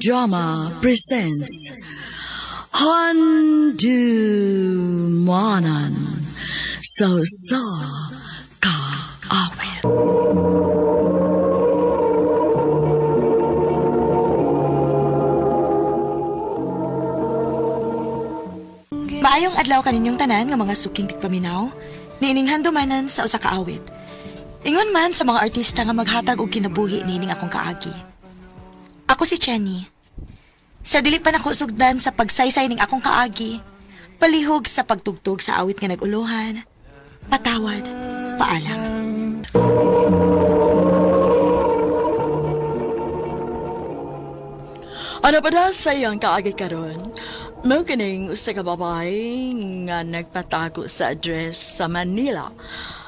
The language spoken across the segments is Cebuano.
Drama presents Handumanan sa Usa Ka Awit. Maayong adlaw kaninyong tanan nga mga suking tigpaminaw, niining handumanan sa usa ka awit. Ingon man sa mga artista nga maghatag og kinabuhi niining akong kaagi. Ako si Jenny. Sa dili pa nako sugdan sa pagsaysay ning akong kaagi, palihog sa pagtugtog sa awit nga nag-uluhan, patawad, paalam. Ano pa na sa iyang kaagi karon? Mao kining usa ka babae nga nagpatago sa address sa Manila.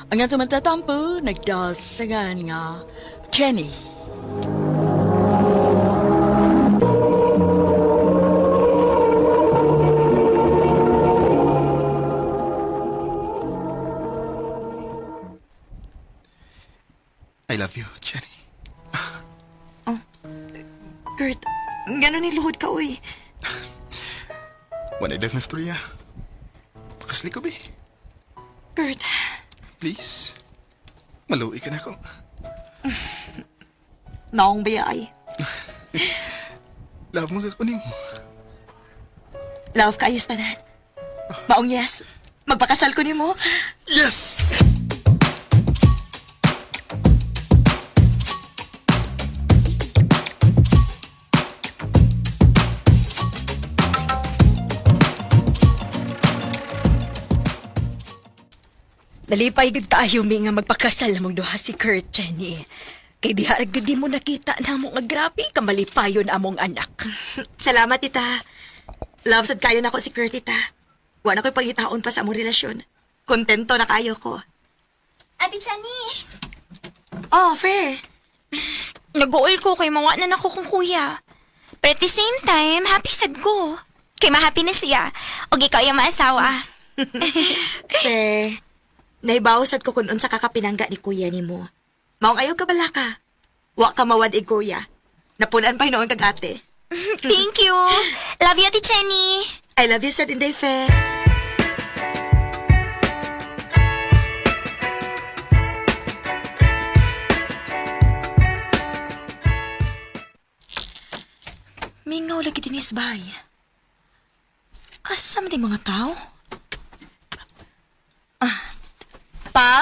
Ang atong matatampo nagdasagan nga Jenny. I love you, Jenny. Kurt, gano'n ni luhod ka, uy. Wala na storya. Pakasli ko, be. Kurt, Please. Maluwi ka na ako. naong bayay. Love mo kakunin mo. Love kaayos tanan. Maong yes, magpakasal ko nimo. Yes! Nalipay gud kaayo mi nga magpakasal among duha si Kurt, Jenny. Kay diha ra gud di mo nakita namo nga grabe ka malipayon among anak. Salamat, tita. Love sad kayo nako si Kurt, tita. Wa na ko'y pangitaon pa sa among relasyon. Kontento na kayo ko. Ate Chani! Oh, Fe. Nag-uol ko kay mawa na nako kong kuya. But at the same time, happy sad ko. Kay mahappy na siya. O ikaw yung maasawa. Fe. Naibaw sad ko kun unsa ka kapinangga ni kuya nimo. Maong ayaw ka bala ka. Wa ka mawad ig kuya. Napunan pa hinuon kag ate. Thank you. Love you, Ate Chani. I love you sad inday, Fe. Mingaw lagi dinis bay. Asa man di mga tao? Ah. Pa?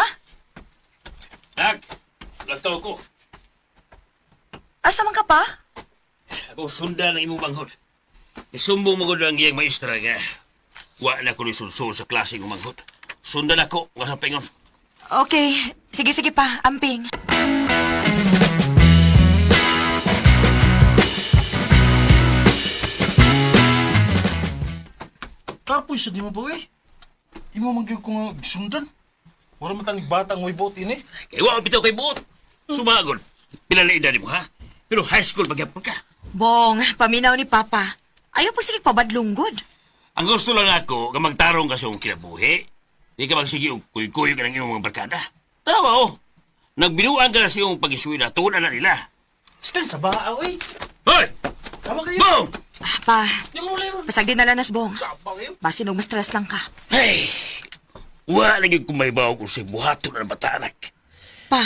Nak, lantaw ko. Asa man ka pa? Ako sundan ang imong manghod. Isumbong mo ko ang iyang maestra nga. Wa na ko ni sulsul sa klase ng manghod. Sundan ako nga sa pingon. Okay. Sige, sige pa. Amping. Kapoy sa di mo ba eh? Imo man gyud ko nga gisundan. Wala man tanig bata ang buot ini. Kay wa bitaw kay buot. Sumagod. Pinalaida nimo ha. Pero high school pagyapon ka. Bong, paminaw ni Papa. Ayaw po sige pabadlunggod. Ang gusto lang ako nga magtarong ka sa iyong kinabuhi. Di ka magsige og kuy-kuy ka ng iyong mga barkada. Tama oh. Nagbinuan ka na sa iyong pag-eskwela, tuon na nila. Stand sa baa oy. Hoy! Tama kayo. Bong! Ah, pa, Di ko mulero. pasagdi na lang nas, Bong. Tama kayo. Basin og mas-stress lang ka. Hey! Wa lagi kumaybaw kung sa buhaton ng bata anak. Pa,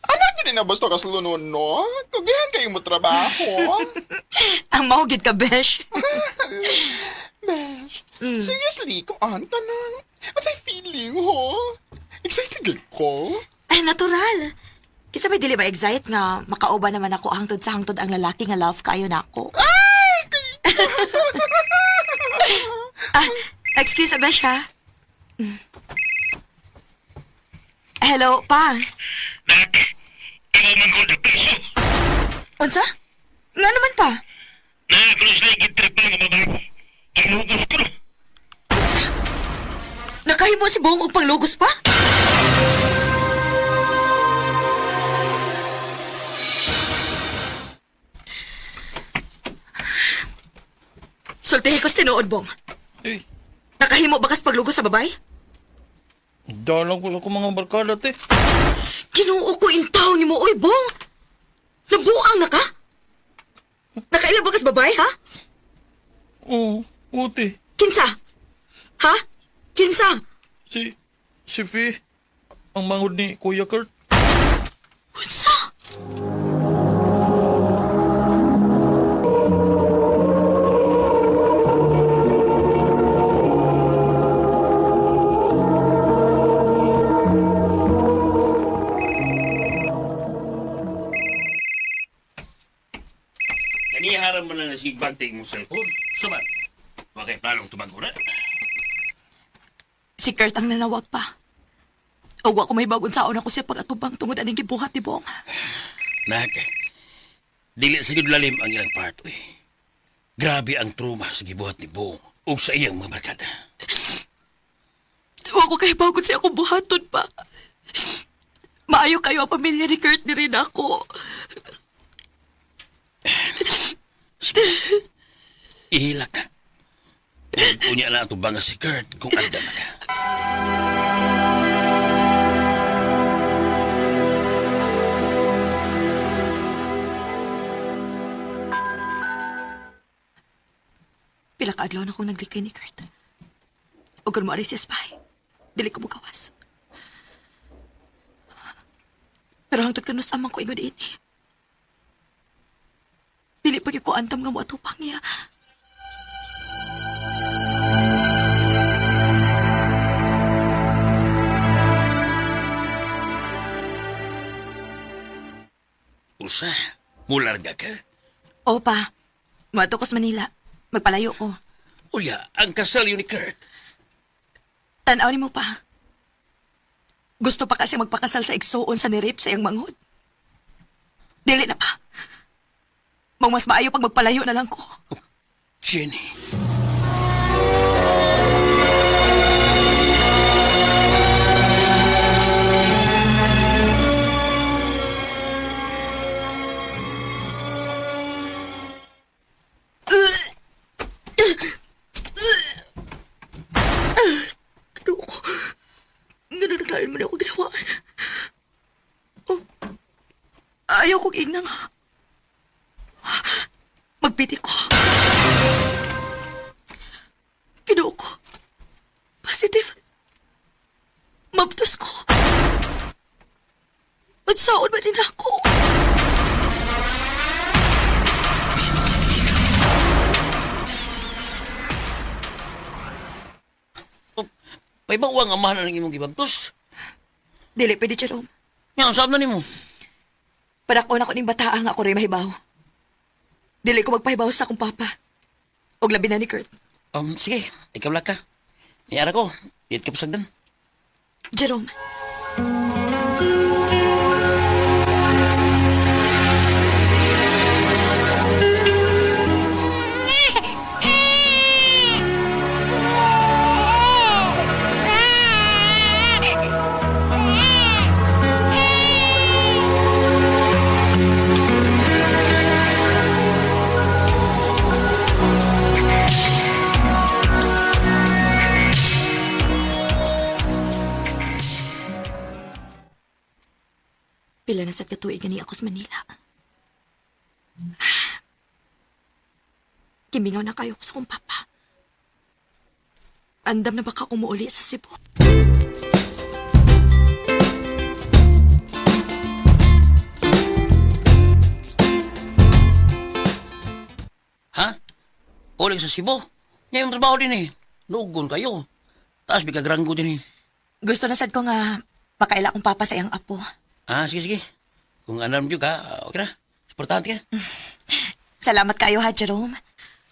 Alam niyo rin na basta kaslunon, no? Kugihan kayo mo trabaho. ang mahugid ka, besh. Besh, seriously, kuan ka nang. What's I feeling, ho? Excited gid ko. Ay, natural. Kisa may dili ba excite nga makauba naman ako hangtod sa hangtod ang lalaki nga love kayo nako. Ay! Ah, excuse besh ha. Hello, pa. Nak! Ikaw man ko piso! Unsa? Nga naman pa? Nakakulos na igitrip pa ng babae. Ginugos ko no. Unsa? Nakahimo si Bong og panglugos pa? Sultihi ko sa tinuod, Bong. Eh, Nakahimo ba kas paglugos sa babay? Dalang ko sa akong mga barkada, te. Ginoo ko intaw ni mo, oy, Bong! Nabuang na ka? Nakaila ba kas babae, ha? Oo, uti. Kinsa? Ha? Kinsa? Si Fi, ang mangod ni Kuya Kurt. Unsa? Kaniharan mo lang nasigbag mong cellphone. Suman, wa kay planong tumago na. Si Kurt ang nanawag pa. O wa ko may bagon saon ako siya pag-atubang tungod aning gibuhat ni Bong. Nak, dili sa gyud lalim ang ilang part, uy. Grabe ang trauma sa gibuhat ni Bong ug sa iyang mga barkada. Wa ko kay bagon siya akong buhaton pa. Maayo kayo ang pamilya ni Kurt ni rin ako. Sige, ihilak na. Ug unya na atong banga si Kurt kung andam na ka. Pila ka adlaw na akong naglikay ni Kurt. O mo aris siya spy. Dili ko mukawas. Pero hangtod kanus amang ko ingod ini. Dili pa gyud ko antam nga moatupang niya. Usa, mularga ka. Opa, moadto ko sa Manila. Magpalayo ko. Uya, ang kasal yun ni Kurt. Tanaw nimo pa. Gusto pa kasi magpakasal sa igsuon sa nirip sa iyang manghod. Dili na pa. Mang mas maayo pag magpalayo na lang ko. Jenny. Ano ko? Nananagayon mo na ako ginawaan. Oh, ayaw kong ingnang. Magpiti ko. Kinuo ko. Positive. Mabtos ko. Unsaon man din ako. Paibaw ang amahan ng imong gibabtos. Dili pwede, Jerome. Nga, saan na nimo? Padakon ako ning bataa nga ako rin mahibaw. Dili ko magpahibaw sa akong papa. Og labi na ni Kurt. Sige, ikaw lang ka. Niyara ko, dito ka pasagdan. Jerome. Pila na sa katuig ni ako sa Manila. Kimingaw na kayo ko sa akong papa. Andam na baka umuuli sa Cebu. Ha? Uling sa Cebu. Ngayon trabaho din eh. Nugon kayo. Taas bikagranggo din eh. Gusto na sad ko nga makaila akong papa sa iyang apo. Ah, sige, sige. Kung alam nyo ka, okay na. Suportahan ka. Salamat kayo ha, Jerome.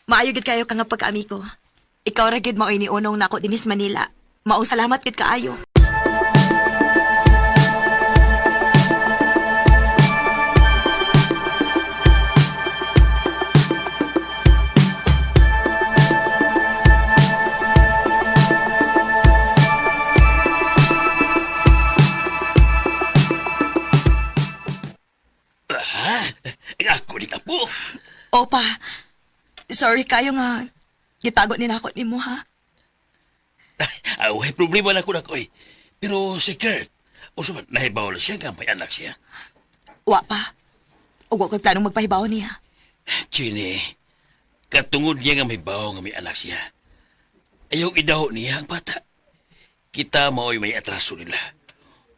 Maayo gid kayo ka nga pagkaamigo. Ikaw ra gid maoy ni unong nako dinis Manila. Maong salamat gid kaayo. Ah, ako ni po. Opa, sorry kayo nga gitago ni nako nimo ha. Ah, way problema na ko na ko eh. Pero si Kurt, usa man, nahibaw na siya nga may anak siya. Wa pa. Ug wa ko'y planong magpahibaw niya. Chini, katungod niya nga may bawo nga may anak siya. Ayaw idaho niya ang bata. Kita mao'y may atraso nila.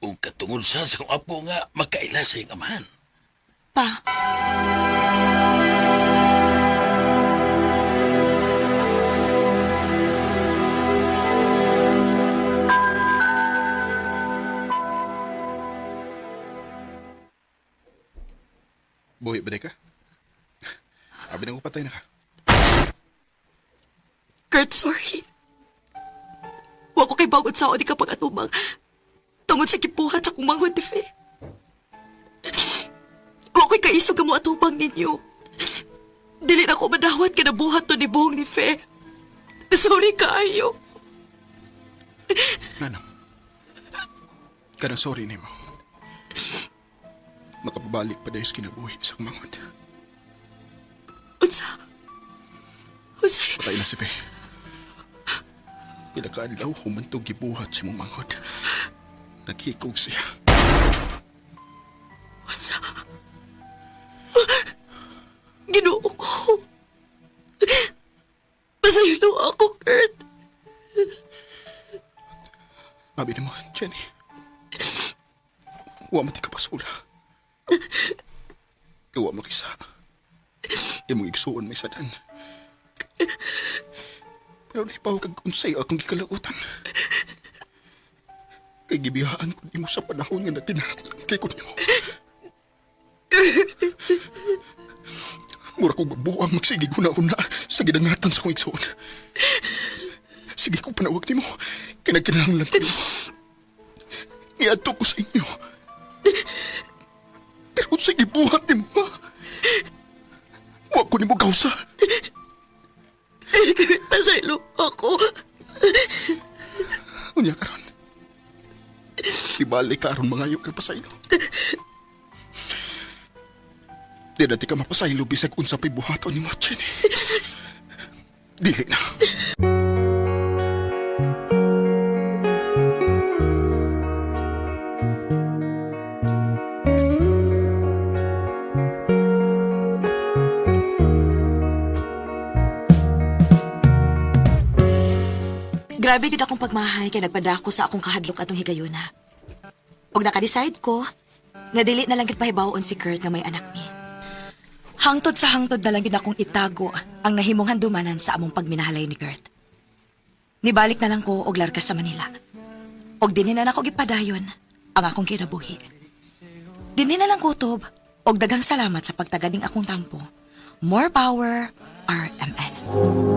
Ug katungod sa sa kong apo nga makaila sa iyang amahan. Pa, Buhi ba di ka? Abi na ko patay na ka. Kurt, sorry. Wa ko kay bagod sa di ka pag-atubang. Tungod sa gibuhat sa kong manghod ni Fe. Wa ko'y kaisog nga mo atubang ninyo. Dili na ko madawat ka buhat to ni buhong ni Fe. Sorry kaayo. Nanam. Kanang sorry nimo. Makapabalik pa dahil sa kinabuhi sa akong manghod. Unsa? Unsa? Patay na si Faye. Pila ka adlaw humantog gibuhat si mong manghod. Naghikog siya. Unsa? Ginoo ko. Pasaylo ako, Kurt. Abi nimo, Jenny. Wa man ti ka pasula. Wa mo kisa. Imong igsuon may sadan. Pero nahibaw kag unsay akong gikalautan. Kay gibihaan ko nimo sa panahon nga natinahanglan kay ko nimo. Mura kong mabuang magsigig huna-huna sa gidangatan sa kong igsuon. Sige ko panawag nimo, kinagkinahanglan ko nimo. Iadto ko sa inyo. Pero unsay gibuhat nimo, ha? Wa ko nimo gawsa. Kurt, pasaylo ako. Unya karon. Ibalik ka aron mangayo ka pasaylo. Di na ti ka mapasaylo bisag unsa pa'y buhaton nimo, Jenny. Dili na. Grabe gid akong pagmahay kay nagpadako sa akong kahadlok atong higayuna. Og naka-decide ko nga dili na lang gid pahibaw-on si Kurt nga may anak mi. Hangtod sa hangtod na lang gid akong itago ang nahimong handumanan sa among pagminahalay ni Kurt. Nibalik na lang ko og larga sa Manila. Og dinhi na nako gipadayon ang akong kinabuhi. Dinhi na lang kutob og daghang salamat sa pagtaganing akong tampo. More power, RMN.